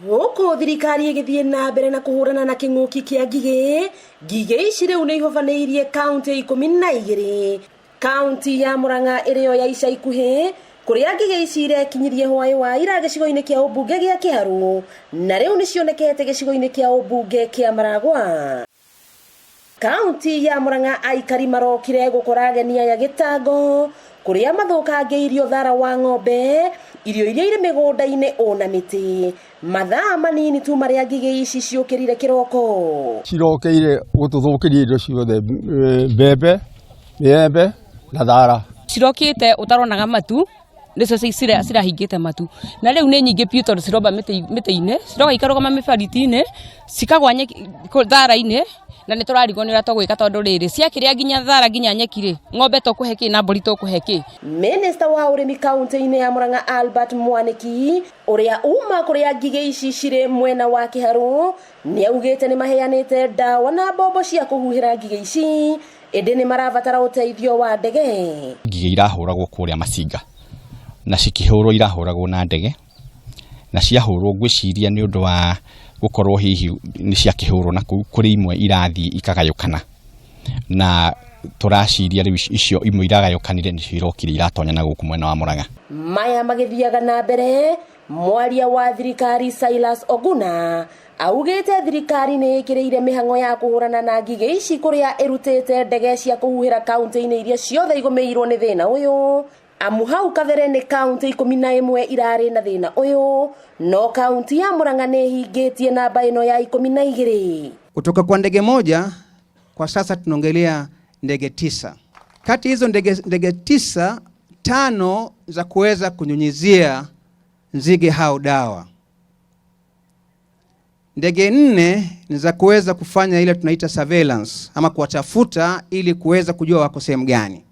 Gũkũ thirikari ĩgĩthiĩ na mbere na kũhũrana na kĩng'ũki kĩa ngigĩ. Ngigĩ ici rĩu nĩ ihobanĩirie kaunti 12. Kaunti ya Murang'a ĩrĩo ya ica ikuhĩ kũrĩa ngigĩ ici irekinyirie hwaĩ wa ira gĩcigo-inĩ kĩa ũmbunge gĩa Kĩharũ, na rĩu nĩ cionekete gĩcigo-inĩ kĩa ũmbunge kĩa Maragwa. Kaunti ya Murang'a aikari marokire gũkora ageni aya gĩtango kũrĩa mathũkangĩirio thara wa ng'ombe, irio iria irĩ mĩgũnda-inĩ ona mĩtĩ. Mathaa manini tu marĩa ngigĩ ici ciũkĩrire kĩroko. Cirokeire gũtũthũkĩria indo ciothe, mbembe, mĩembe na thara. Cirokĩte ũtaronaga matu, nĩcio cirahingĩte matu, na rĩu nĩ nyingĩ biũ tondũ ciromba mĩtĩ-inĩ, ciroka ikarũgama mĩbariti-inĩ, cikagwa nyeki thara-inĩ, na nĩ tũrarigwo nĩ ũrĩa tũgwĩka tondũ rĩrĩ, ciakĩrĩa nginya thara nginya nyeki rĩ, ng'ombe tũkũhe kĩ na mbũri tũkũhe kĩ? Minista wa ũrĩmi kaunti-inĩ ya Murang'a Albert Mwaniki, ũrĩa uma kũrĩa ngigĩ ici cirĩ mwena wa Kĩharũ, nĩ augĩte nĩ maheanĩte ndawa na mbombo cia kũhuhĩra ngigĩ ici, ĩndĩ nĩ marabatara ũteithio wa ndege. Ngigĩ irahũragwo kũrĩa Masinga, na cikĩhũrwo irahũragwo na ndege, na ciahũrwo ngwĩciria nĩ ũndũ wa gũkorwo hihi nĩ ciakĩhũrwo na kũu kũrĩ imwe irathiĩ ikagayũkana, na tũraciria rĩu icio imwe iragayũkanire nĩcio irokire iratonya na gũkũ mwena wa Murang'a. Maya magĩthiaga na mbere, mwaria wa thirikari Silas Oguna augĩte thirikari nĩ ĩkĩrĩire mĩhang'o ya kũhũrana na ngigĩ ici kũrĩa ĩrutĩte ndege cia kũhuhĩra kaunti-inĩ iria ciothe igũmĩirwo nĩ thĩna ũyũ. Amu hau kabere nĩ kaunti 11 irarĩ na thĩna ũyũ, no kaunti ya Murang'a nĩ ĩhingĩtie namba ĩno ya 12. Kutoka kwa ndege moja kwa sasa tunaongelea ndege 9. Kati hizo ndege 9, 5 za kuweza kunyunyizia nzige hao dawa. Ndege 4 ni za kuweza kufanya ile tunaita surveillance ama kuwatafuta ili kuweza kujua wako sehemu gani.